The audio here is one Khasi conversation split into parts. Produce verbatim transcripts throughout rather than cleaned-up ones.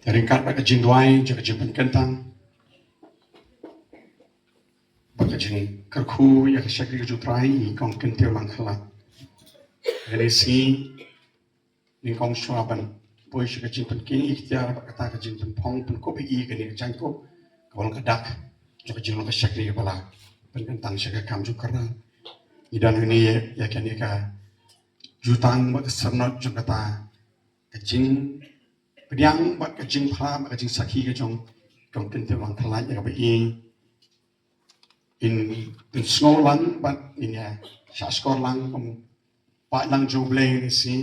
Te ryngkat bad ka jingduwai jong ka jingpynkyntang bad ka jingkyrkhu ïa ka shakri ka jong U Trai, i Kong Kyntiew Langkhlaiñ. Kane ka sngi, nyngkong shuwa ban poi sha ka jingpynkheiñ ikhtiar bad kata ka jingpynphong pynkup ïa kane ka jaiñkup, ka long ka dak jong ka jinglong ka shakri kaba la pynkyntang sha ka kam jong U Trai. Ngi don hangne ïa kane ka jutang bad ka syrnod jong kata ka jingpdiang bad ka jingphla bad ka jingsakhi ka jong i Kong Kyntiew Langkhlaiñ, ïa kaba i in pynsngew lang bad in ïa shahshkor lang kum paidlang jong U Blei ha kane ka sngi.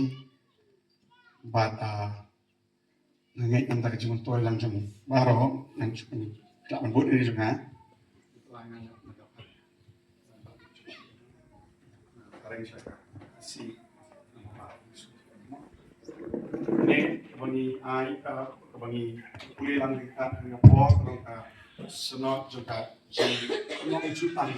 Bad, ah, nga ngeit namar ka jingmyntoi lang jong baroh, ngan shu khlak ban bud ïa jong nga. Ne, kaba ngi ai, ka, kaba ngi pule lang ryngkat ha kane ka por, ka long ka syrnod jong ka jingpynlong jutang.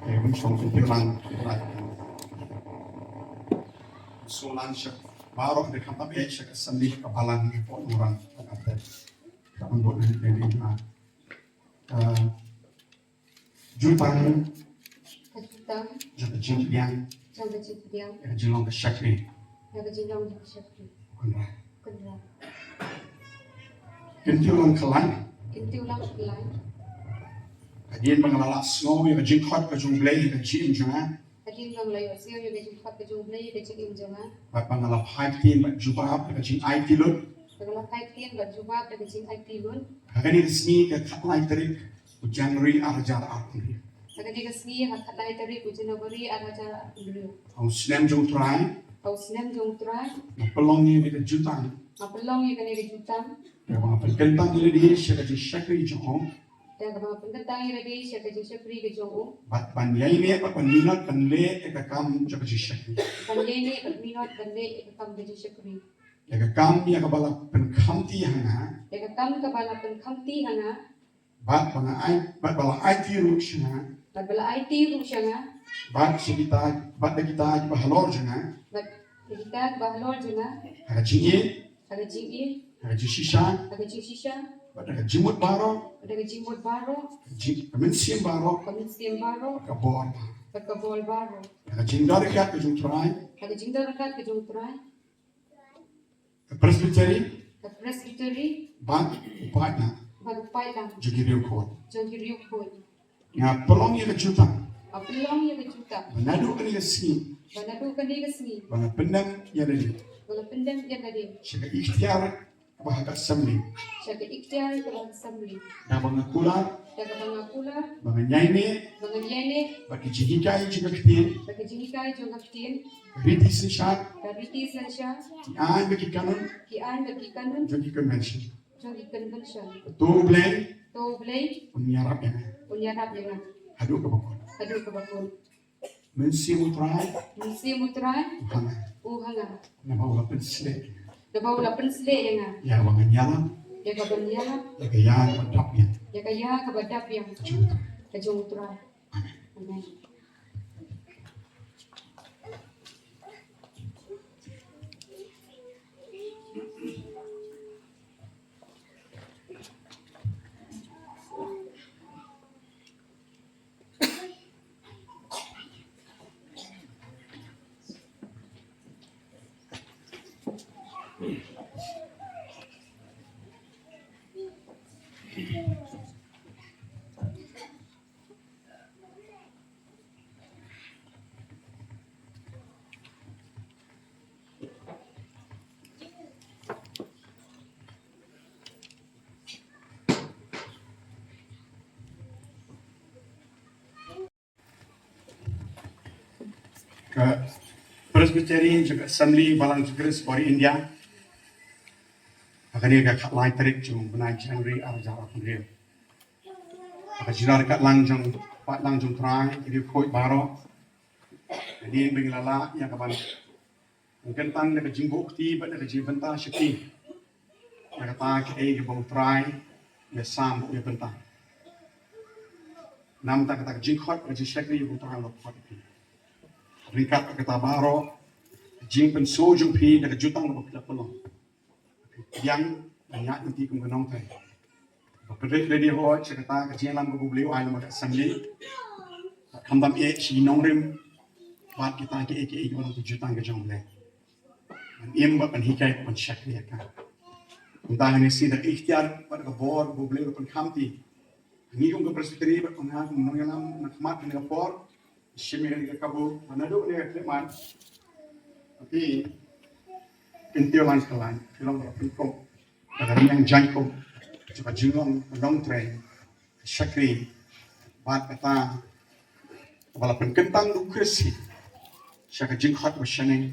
Eh, mun song tu lang, lang. Song lang sha baroh da khamtam eh sha ka assembly ka balang ni pok orang. Ka pun buat ni ni ni. Ah, jutang. Ka jutang. Jong ka jingpdiang. Jong ka jingpdiang. Ïa ka jinglong ka shakri. Ïa ka jinglong ka shakri. Kynrad. Kynrad. Kyntiew Langkhlaiñ. Kyntiew Langkhlaiñ. Hadien ba nga la lah sngew ïa ka jingkhot ka jong U Blei ha ka jingim jong nga. Hadien ba nga la ïohsngew ïa ka jingkhot ka jong U Blei ha ka jingim jong nga. Bad ba nga la phai ktien bad jubab da ka jingaiti lut. Ba nga la phai ktien bad jubab da ka jingaiti lut. Ha kane ka sngi ka khatlai tarik u January ar hajar arphew hynriew. Ha kane ka sngi ka khatlai tarik u January ar hajar arphew hynriew. Ha u snem jong U Trai. Ha u snem jong U Trai. Nga pynlong ïa kane ka jutang. Nga pynlong ïa kane ka jutang. Kaba nga pynkyntang ïa lade sha ka jingshakri jong u. Kaba nga pynkyntang ïa lade sha ka jingshakri ka jong u. Bad ban ïaineh bad ban minot ban leh ïa ka kam jong ka jingshakri. Ban ïaineh bad minot ban leh ïa ka kam ka jingshakri. Ïa ka kam ïa kaba la pynkhamti ha nga. Ïa ka kam kaba la pynkhamti ha nga. Bad ba nga ai, bad ba la aiti ruh sha nga. Bad ba la aiti ruh sha nga. Bad sha kita, bad da kita kiba halor jong nga. Bad da kita kiba halor jong nga. Ha ka jingïeit. Ha ka jingïeit. Ha ka jingshisha. Ha ka jingshisha. Bad da ka jingmut baroh. Bad da ka jingmut baroh. Ka jing, ka mynsiem baroh. Ka mynsiem baroh. Ka bor baroh. Bad ka bor baroh. Ha ka jingdon ryngkat ka jong U Trai. Ha ka jingdon ryngkat ka jong U Trai. Ka Presbytery. Ka Presbytery. Bad u paidlang. Bad u paidlang. Jong ki riewkhuid. Jong ki riewkhuid. Nga pynlong ïa ka jutang. Nga pynlong ïa ka jutang. Ba naduh kane ka sngi. Ba naduh kane ka sngi. Ba nga pyndem ïa lade. Ba nga pyndem ïa lade. Sha ka ikhtiar kaba ha ka assembly. Sha ka ikhtiar kaba ha ka assembly. Da kaba nga kular. Da kaba nga kular. Ba ngan ïaineh. Ba ngan ïaineh. Bad ki jinghikai jong ka ktien. Bad ki jinghikai jong ka ktien. Ka riti synshar. Ka riti synshar. Ki aiñ bad ki kanun. Ki aiñ bad ki kanun. Jong ki convention. Jong ki convention. To U Blei. To U Blei. Un ïarap ïa nga. Un ïarap ïa nga. Haduh kaba kut. Haduh kaba kut. Mynsiem U Trai. Mynsiem U Trai. U ha nga. U ha nga. Naba u la pynshlei. Naba u la pynshlei ïa nga. Ïa kaba ngan ïalap. Ïa kaba ngan ïalap. Ïa ka ïa kaba dap ïa. Ïa ka ïa kaba dap ïa. Ka jong U Trai. Ka jong U Trai. Amen. Amen. Ka Presbytery jong ka Assembly Balang Jong Khrist bad India. Ha kane ka khatlai tarik jong u bnai January ar hajar arphew hynriew. Ha ka jingïaryngkat lang jong, pat lang jong Trai, ki riewkhuid baroh. Hadien ba ngi la lah ïa ka ban kyntang da ka jingbuh kti bad da ka jingbynta sha ki. Ïa kata kaei kaba U Trai u ïasam bad u ïabynta. Namar kata ka jingkhot, ka jingshakri, U Trai u la khot ïa phi. Ryngkat kata baroh, ka jingpynsaw jong phi da ka jutang kaba phi la pynlong, pdiang ban ïaid lynti kum ka nongtrei, ba pynrit ready hoi sha kata ka jingïalam kaba U Blei u ai lem bad ka assembly. Khamtam eh sha ki nongrim bad kita kiei kiei kiba long ki jutang ka jong U Blei. Ban im bad ban hikai bad ban shakri ïa ka. Kumta hangne shisien da ka iktiar bad ka bor ba U Blei u la pynkham ïa ngi kum ka Presbytery bad kum ha kum nongïalam na khmat kane ka por. Shim ïa kane ka kabu ba naduh kane ka khyllipmat, phi Kyntiew Langkhlaiñ, phi long ba la pynkup da ka rmiang jaiñkup jong ka jinglong ka nongtrei, ka shakri, bad kata kaba la pynkyntang da u Khrist hi sha ka jingkhot ba shaneng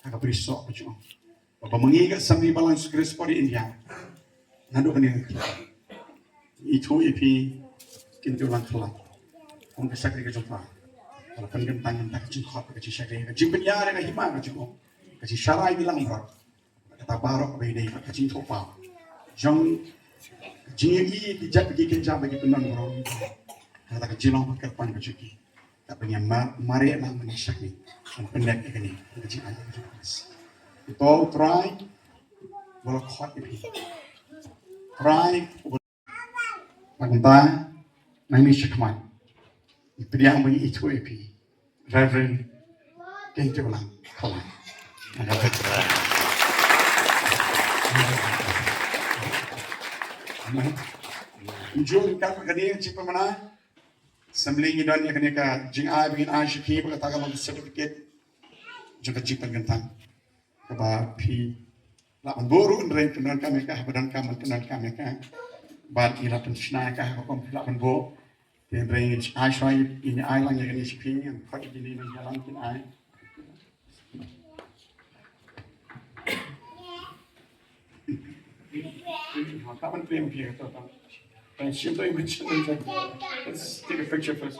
ha ka brisoh ka jong u. Ba ma ngi ka Assembly Balang Jesu Khrist por India, naduh kane ka khyllipmat, ithuh ïa phi Kyntiew Langkhlaiñ kum ka shakri ka jong pha. Ka la pynkyntang na ka bynta ka jingkhot, ka jingshakri, ka jingpynïar ïa ka hima ka jong u, ka jingsharai bilang baroh. Kata baroh kaba ïadei bad ka jingthohpaw jong ka jingïohi ki jait ki kynja ba ki pyndon baroh. Kata ka jinglong bad kyrpang ka jong ki, kaba ngi mar, mareh lang ban ïa shakri, ban pyndep ïa kane ka jingai ka jong U Khrist. Uto U Trai uba la khot ïa phi. Trai uba Bad mynta, nangne shakhmat, ngi pdiang ba ngi ithuh ïa phi, Reverend Kyntiew Langkhlaiñ. Amen. Mynjur ryngkat bad kane ka jingpynbna, Assembly, ngi don ïa kane ka jingai ba ngin ai sha phi, ba kata ka long certificate jong ka jingpynkyntang. Kaba phi lah ban buh ruh, hynrei pyndonkam ïa ka haba donkam ban pyndonkam ïa ka. Bad ngi la pynshna ïa ka ha ka rukom phi lah ban buh. Te hynrei ngin ai shuwa, ngin ai lang ïa kane sha phi, ngan khot ïa kine nongïalam kin ai. Ka ban pyndonkam ïa ka to, to. Let's take a picture first.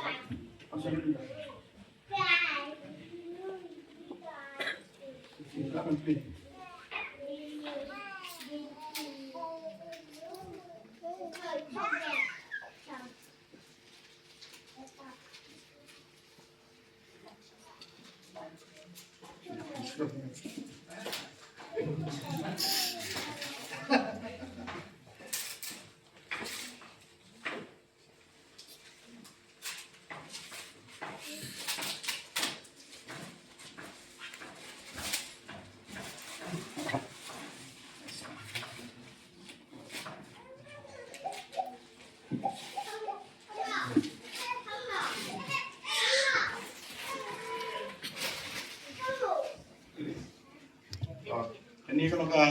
Kane ka long ka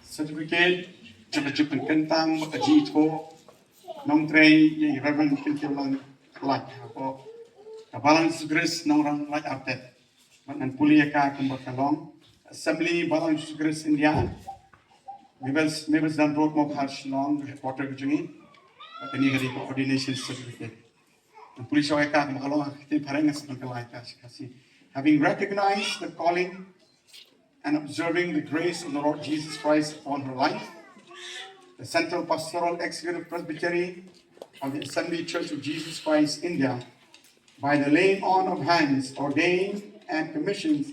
certificate jong ka jingpynkyntang bad ka jingithuh nongtrei ïa i Reverend Kyntiew Langkhlaiñ hapoh ka Balang Jesu Khrist Nongrang Laitartep. Bad ngan pule ïa ka kumba ka long: Assembly Balang Jesu Khrist India, Mavis, Mavis Dunn Road, Mawkhar, Shillong, headquarter ka jong ngi. Bad kane ka dei ka ordination certificate. Ngan pule shuwa ïa ka kumba ka long ha ka ktien phareng, ngan sa pynkylla ïa ka sha Khasi. Having recognized the calling and observing the grace of the Lord Jesus Christ upon her life, the Central Pastoral Executive Presbytery of the Assembly Church of Jesus Christ India, by the laying on of hands, ordained and commissioned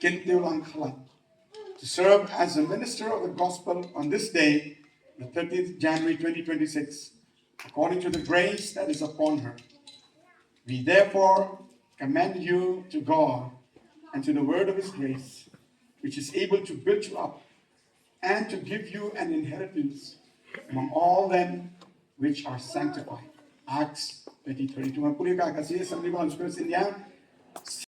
Kyntiew Langkhlaiñ to serve as a minister of the gospel on this day, the thirtieth January twenty twenty-six, according to the grace that is upon her. We therefore commend you to God and to the word of his grace, which is able to build you up and to give you an inheritance among all them which are sanctified. Acts twenty thirty-two. Ngan pule ïa ka ha Khasi. Assembly Balang Jesu Khrist India,